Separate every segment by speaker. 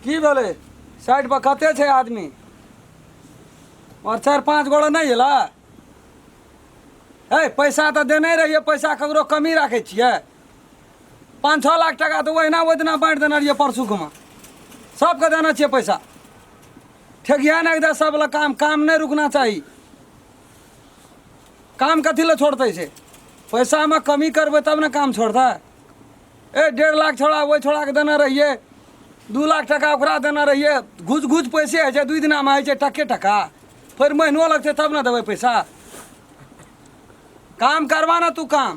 Speaker 1: की भेलै साइड पर कते छै आदमी और चारि पाँच गोड़ा नहि एलै हे पैसा तऽ देने रहियै पैसा ककरो कमी राखै छियै 5-6 लाख टाका तऽ ओहिना ओहि दिना बाँटि देने रहियै परसुकमे सबके देने छियै पैसा। ठेकिया नहि दे सब लग काम काम नहि रुकना चाही। काम कथी लए छोड़तै से? पैसामे कमी करबै तब ने काम छोड़तै। ए 1.5 लाख छोड़ा ओहि छोड़ाके देने रहियै, 2 लाख टाका ओकरा देने रहियै। घुस घुस पैसे होइ छै, 2 दिनामे होइ छै टके टका, फेर महीनो लगतै तब ने देबै पैसा। काम करवा ना तू काम,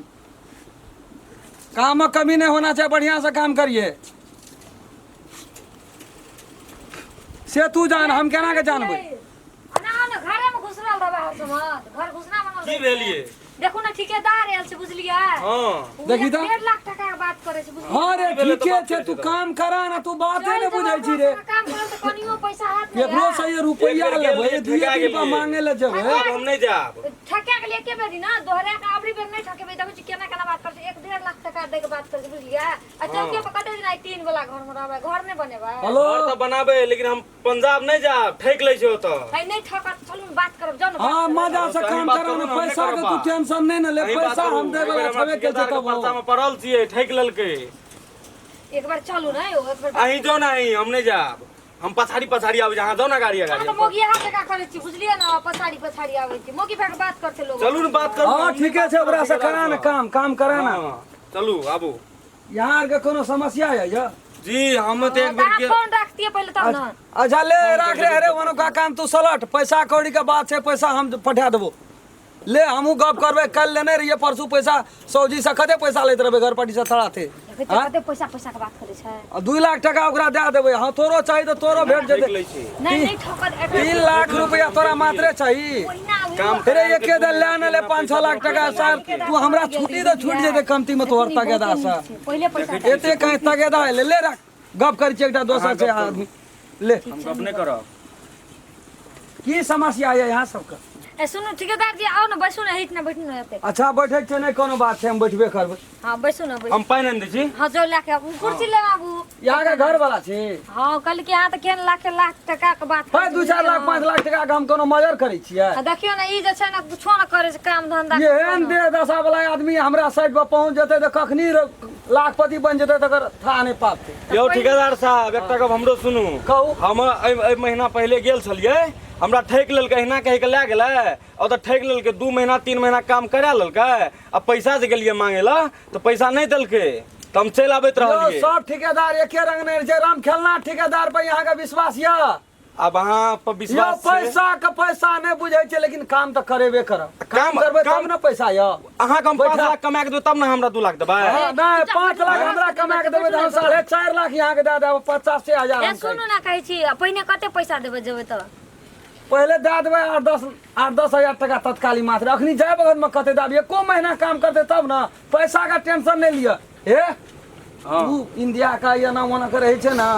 Speaker 1: काम में कमी नहीं होना चाहिए, बढ़िया से काम करिए। से तू जान, हम केना के जानबै?
Speaker 2: ना ना, घरे में घुसरल रहबै हर समय, घर घुसना बनल
Speaker 3: की
Speaker 2: रहै।
Speaker 3: भेलिए?
Speaker 2: देखू ने, ठेकेदार आयल छै, बुझलियै?
Speaker 3: हँ।
Speaker 2: ओ
Speaker 1: देखी तऽ।
Speaker 2: 1.5 लाख टका के बात करै छै, बुझलियै?
Speaker 1: हाँ रे।
Speaker 3: भेलै तऽ
Speaker 1: ठीके
Speaker 3: बात
Speaker 1: छै।
Speaker 3: करै
Speaker 1: तू
Speaker 3: छै तऽ।
Speaker 1: काम करा ना, तू बाते
Speaker 2: चलि
Speaker 1: नहि बुझै
Speaker 2: जेबै
Speaker 1: छी रे।
Speaker 2: अपना काम करब तऽ कनियो पैसा हैत ने।
Speaker 1: केकरो से ये रुपैआ
Speaker 3: एक बेर
Speaker 1: लेबै,
Speaker 3: गेलियै,
Speaker 1: दुइये
Speaker 3: ठका
Speaker 1: दिन पर
Speaker 3: गेलियै।
Speaker 1: मांगे ले जेबै।
Speaker 3: आब हम नहि जायब।
Speaker 2: ठका के लिए एके बेरी ना, दोहरा के अबरी बेर नहि ठकेबै। देखै छी केना केना बात करै छै, 1-1.5 लाख टका दै के बात करै छै, बुझलियै? आ चौके पर कते दिन आइ तीन वाला घर में रहबै, घर नहि बनेबै?
Speaker 1: हेलो।
Speaker 3: घर तऽ बनाबै, लेकिन हम पंजाब नहि जायब, ठकि लै छै ओतऽ।
Speaker 2: है नहि ठकत, चलू ने बात करब, जाउ ने बात
Speaker 1: हाँ
Speaker 2: करब।
Speaker 1: मजा से
Speaker 3: अहीं
Speaker 1: काम
Speaker 3: बात
Speaker 1: करा
Speaker 3: करू
Speaker 1: ना,
Speaker 3: ने, हम नहि
Speaker 1: पैसा के
Speaker 3: करब
Speaker 1: तू
Speaker 3: बात।
Speaker 1: टेंशन नहीं ने ले।
Speaker 3: अहीं बात
Speaker 1: पैसा
Speaker 3: करू।
Speaker 1: हम देबै
Speaker 3: एहि बेर
Speaker 1: वाला
Speaker 3: हमरा
Speaker 1: छेबे केल छै
Speaker 3: ठेकेदार के
Speaker 1: तब
Speaker 3: पर्चा में पड़ल छियै, ठकि लेलकै।
Speaker 2: एक बार चलू ने यौ, एक बार।
Speaker 3: अहीं जाउ ने अहीं, हम नहि जायब, हम पछाड़ी पछाड़ी आबै छी, अहाँ जाउ ने गाड़ी
Speaker 2: अहाँ
Speaker 3: अगाड़ी।
Speaker 2: तऽ मोगिया जकाँ करै छी, बुझलियै ने? पछाड़ी पछाड़ी आबै छी, मोगी भाई के बात करते लोग।
Speaker 3: चलू ने बात करू।
Speaker 1: हाँ
Speaker 3: हम नहि
Speaker 1: ठीके
Speaker 3: बात
Speaker 1: छै,
Speaker 3: करब
Speaker 1: ओकरा से
Speaker 3: ठेकेदार
Speaker 1: करा ने
Speaker 3: सँ।
Speaker 1: काम, काम करा ना।
Speaker 3: हाँ, चलू आबू।
Speaker 1: यहाँ आरके कोनो समस्या है यौ?
Speaker 3: जी, हम तऽ एक बेर
Speaker 2: अहाँ
Speaker 3: गेल
Speaker 2: फोन रखतियै पहिले तब ने।
Speaker 1: अच्छा ले राख रे। अरे ओनो का काम तू सलट, पैसा कौड़ी के बात छै, पैसा हम पठा देबो। ले हमहूँ गप करबै। कल लेने रहियै परसू पैसा सौजी से, कते पैसा लैत रहबै घर पाटी से थड़ा थे।
Speaker 2: देखै छियै कते पैसा पैसा के बात करै छै।
Speaker 1: आ 2 लाख टका ओकरा दए देबै। हाँ, तोरो चाही तऽ तोरो भेट
Speaker 3: ठकि
Speaker 1: जेतै।
Speaker 3: लै छै।
Speaker 2: नहि नहि ठकत एकरा।
Speaker 1: 3 लाख रुपया तोरा मात्रे चाही?
Speaker 2: ओहिना आबू।
Speaker 3: काम
Speaker 1: अरे एके दिन ले ने ले 5-6 लाख टका सर, तू हमरा छुट्टी तऽ छूट जेतै कमती में तोहर तगेदा से।
Speaker 2: पहिले पैसा
Speaker 1: एते कहीं तगेदा ले ले रख, गप करै छियै, एकटा दोसर छै आदमी ले।
Speaker 3: हम गप नहि करब।
Speaker 1: की समस्या यऽ यहाँ सबके?
Speaker 2: ए सुनू ठेकेदार जी, आउ ने, बैसू ने, हिट ने बैठू ने एते।
Speaker 1: अच्छा, बैठे छै, नहि कोनो बात छै, हम बैठबे करबै।
Speaker 2: हाँ बैसू ने, बैसू।
Speaker 3: हम पानि आनि दै छी।
Speaker 2: हाँ जो लए के आबू, कुर्सी ले आबू।
Speaker 1: यहाँ के घर वाला छी?
Speaker 2: हाँ, कल के यहाँ तऽ केहन लाख लाख टका के बात।
Speaker 1: है 2-4 लाख 5 लाख टका के हम कोनो मजर करै छियै?
Speaker 2: आ देखियौ ने, ई जे छै ने कुछो ने करै छै काम धंधा।
Speaker 1: एहन देह दशा वाला आदमी हमरा साइड पर पहुंच जेतै तऽ कखनी लाखपति बनि जेतै तकर था नहि पाबतै।
Speaker 3: यौ ठेकेदार साहब, एकटा गप हमरो सुनू।
Speaker 1: कहू।
Speaker 3: हम एहि एहि महीना पहिले गेल छलियै, हमरा ठकि लेलकै। अहिना कहि कऽ लए गेलै, ओतऽ ठकि लेलकै, 2 महीना 3 महीना काम करा लेलकै आ पैसा जे गेलियै मांगे लए तऽ पैसा नहि देलकै, तऽ हम चलि आबैत
Speaker 1: यौ
Speaker 3: रहलियै।
Speaker 1: सब ठेकेदार एके रंग नहि रहै छै। राम खेलना ठेकेदार पर यहाँ के विश्वास यऽ?
Speaker 3: आब अहाँ पर
Speaker 1: यौ
Speaker 3: विश्वास छै।
Speaker 1: पैसा के पैसा नहि बुझै छै, लेकिन काम तऽ करेबे करब। काम करबै तब ने पैसा यऽ।
Speaker 3: अहाँके हम 5
Speaker 1: बैठा।
Speaker 3: लाख कमा के देबै तब ने हमरा 2 लाख देबै?
Speaker 1: हाँ, नहि, 5 लाख हमरा कमा के देबै तऽ हम 4.5 लाख यहाँ के दए देब, 85 हजार
Speaker 2: ए
Speaker 1: हम
Speaker 2: सुनू ने, कहै छी आ पहिने कते पैसा देबै जेबै तऽ?
Speaker 1: पहिले दए देबै 8-10 8-10 हजार टका तत्काली मात्र। अखनी जाय बगल में कते देब? एको महीना काम करते तब ने। पैसा का टेंशन नहीं लिअ। हे उ इंडिया का एना ओना के रहै छै ने,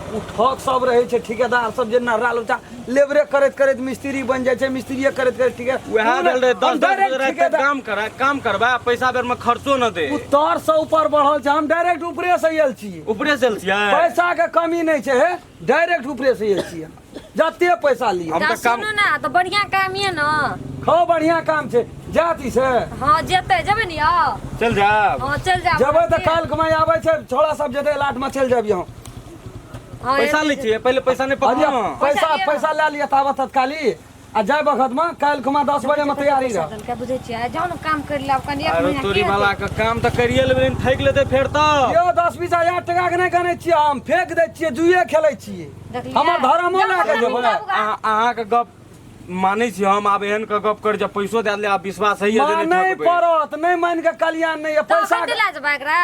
Speaker 1: उ ठग सब रहै छै। ठेकेदार सब जे नर्रा लोचा लेबरे करैत करैत मिस्त्री बनि जाइ छै, मिस्त्रीए करैत करैत ठेके
Speaker 3: वएह भेल रहे, 10 10
Speaker 1: डायरेक्ट
Speaker 3: बजे राति तक
Speaker 1: ठेकेदार
Speaker 3: काम कर, काम करबै आ पैसा बेर में खर्चो न दे।
Speaker 1: उ तर से ऊपर बढ़ल छै, हम डायरेक्ट ऊपरे से आयल छी।
Speaker 3: ऊपरे से छियै?
Speaker 1: पैसा के कमी नहि छै। हे डायरेक्ट ऊपरे से आयल छियै, जते पैसा लिअ।
Speaker 3: हम
Speaker 2: तऽ
Speaker 3: तऽ काम
Speaker 2: सुनू ने, तऽ बढ़िआँ काम यऽ ने?
Speaker 1: खो बढ़िया काम छै, जाति से।
Speaker 2: हाँ जेतै, जेबै ने यौ?
Speaker 3: चल जायब।
Speaker 2: हाँ चलि जायब।
Speaker 1: जेबै तऽ काल्हि कमाई आबै छै, छोड़ा सब जेतै लाट में, चलि जाबी हम।
Speaker 2: हाँ
Speaker 3: पैसा लै छियै पहिले, पैसा नहि
Speaker 1: अरे
Speaker 3: पकड़ू।
Speaker 1: पैसा
Speaker 2: पैसा लिअ।
Speaker 1: पैसा लए लिअ ताबत तत्काली आ जाय बखत में काल्हि खुमा 10 बजे में तैयारी रह।
Speaker 2: देलकै, बुझै छियै? जाउ ने काम करि लेब कनि एक
Speaker 3: अरे
Speaker 2: महीना
Speaker 3: तोरी
Speaker 2: की
Speaker 3: वाला
Speaker 2: हेतै?
Speaker 3: के काम तऽ करिए लेबै, लेकिन ठकि लेतै फेर तऽ।
Speaker 1: यौ 10-20 हजार टका के नहि गनै छियै हम, फेंक दै छियै, जुए खेलै छियै।
Speaker 2: देखलियै?
Speaker 1: हमर धर्मो
Speaker 2: जाउ
Speaker 1: लए के
Speaker 2: ने,
Speaker 1: जेबै।
Speaker 2: जाउ।
Speaker 3: अहाँके गप मानै छी हम। आब एहन के गप कर जब पैसो दए देले, आब विश्वास है जे
Speaker 1: मानै
Speaker 3: नहि ठकबै।
Speaker 1: पड़त, नहि मान के कल्याण नहि यऽ।
Speaker 2: तऽ
Speaker 1: पैसा
Speaker 2: कथी लए जेबै एकरा?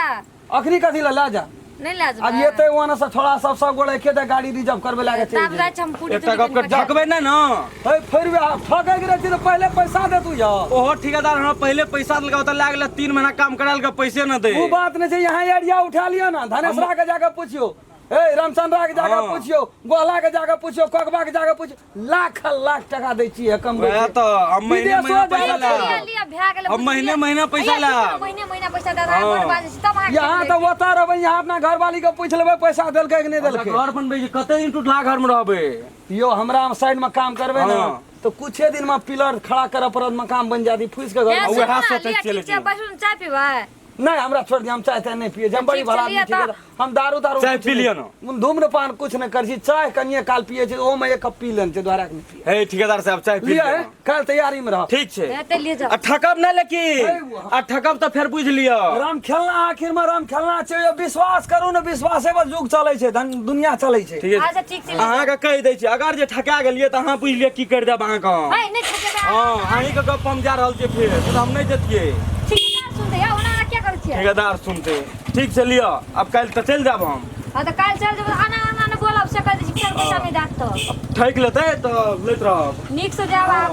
Speaker 1: अखनी कथी लए लए जा?
Speaker 2: नहि लए
Speaker 1: आब
Speaker 2: जेबै?
Speaker 1: एतै ओना से छोड़ा सब सब गोड़े एके टा गाड़ी रिजर्व करबै लए के चलि
Speaker 2: तब
Speaker 1: जेबै।
Speaker 2: जाइ छी हम पूरी
Speaker 3: एकटा गप कर, ठकबै नहि ने?
Speaker 1: हे फेर वएह ठकै के रहै छै तऽ पहिले पैसा दे तू यौ।
Speaker 3: ओहो ठेकेदार हमरा पहिले पैसा देलकै, ओतऽ लए गेलै, 3 महीना काम करा लेलकै, पैसे न दे।
Speaker 1: ओ बात नहि छै, यहाँ एरिया उठा लिअ ने, धनेसरा के जाके पुछियौ। ए रामचंद्रा के जाके
Speaker 3: हाँ।
Speaker 1: पूछियो, गोला के जाके पूछियो, ककबा के जाके पूछियो, लाख लाख टका दै छियै कमबै
Speaker 3: वएह
Speaker 1: छै।
Speaker 3: तऽ हम महीने
Speaker 1: विदेशो
Speaker 3: महीना पैसा
Speaker 1: जाइ
Speaker 3: लायब।
Speaker 2: लिअ, लिअ, भए गेलै,
Speaker 3: हम महीने
Speaker 2: बुझलियै?
Speaker 3: महीना पैसा
Speaker 2: हैया,
Speaker 3: लायब।
Speaker 2: महीने महीना पैसा दे दे,
Speaker 3: हाँ।
Speaker 2: बड़ बाजै छी, तब अहाँके
Speaker 1: यहाँ तऽ ओतऽ रहबै, यहाँ अपना घरवाली के पूछि लेबै पैसा देलकै कि नहि देलकै।
Speaker 3: घर बनबै छी, कते दिन टूटला घर में रहबै?
Speaker 1: यौ हमरा साइड में काम करबै ने
Speaker 3: हाँ।
Speaker 1: तऽ कुछे दिन में पिलर खड़ा करऽ पड़त, मकान बनि जायत, फूसि के घर।
Speaker 2: ए,
Speaker 3: उएह
Speaker 2: सुनू ना,
Speaker 3: सोचै
Speaker 2: लिअ,
Speaker 3: छियै
Speaker 2: ठीक छै,
Speaker 3: लेकिन।
Speaker 2: बैसू ने, चाय पीबै?
Speaker 1: नहीं हमरा छोड़ दिया, हम चाय ताय नहीं पिए, हम बड़ी
Speaker 2: ठीक
Speaker 1: भला
Speaker 2: छै,
Speaker 1: आदमी
Speaker 2: लिअ
Speaker 1: छी,
Speaker 2: तऽ।
Speaker 1: हम दारू तारू
Speaker 3: चाय
Speaker 1: कुछ
Speaker 3: पी
Speaker 1: नहीं।
Speaker 3: लिअ न।
Speaker 1: धूम्रपान कुछ नहीं कर छी, चाय कनिए काल पिए छी, ओहोमे एक कप पी लेने छी, दोहरा के नहीं पिए।
Speaker 3: हे ठेकेदार साहब, चाय पी
Speaker 1: लिअ
Speaker 3: लिअ
Speaker 1: हे,
Speaker 3: न।
Speaker 1: काल्हि तैयारी में रह।
Speaker 3: ठीक छै।
Speaker 2: ए, तऽ लिए जाउ।
Speaker 3: आ ठकब नहि लेकिन,
Speaker 1: हे,
Speaker 3: आ ठकब तऽ फेर बुझि लिअ।
Speaker 1: राम खेलना, आखिर में राम खेलना छै, यौ, विश्वास करू ने, विश्वासे पर युग चलै छै, धन दुनिया चलै छै।
Speaker 3: ठीक
Speaker 2: अच्छा, ठीक छै,
Speaker 3: अहाँके कहि दै छी, अगर जे ठका गेलियै तऽ अहाँ बुझि लिअ की करि देब अहाँके हम।
Speaker 2: है, नहि ठकेबै।
Speaker 3: हँ, अहीँके गप हम जा रहल छियै, फेर तऽ हम नहि जतियै।
Speaker 2: ठेकेदार सुनतै, यौ, ओना अहाँ किया करै छियै?
Speaker 3: ठेकेदार सुनतै। ठीक छै, लिअ, आब काल्हि तऽ चलि जायब हम।
Speaker 2: हँ, तऽ काल्हि चलि जेबै, आना आना नहि बोलब से कहि दै छी, फेर पैसा नहि देत तऽ
Speaker 3: ठकि लेतै तऽ लैत रहब।
Speaker 2: नीकसँ जायब आब।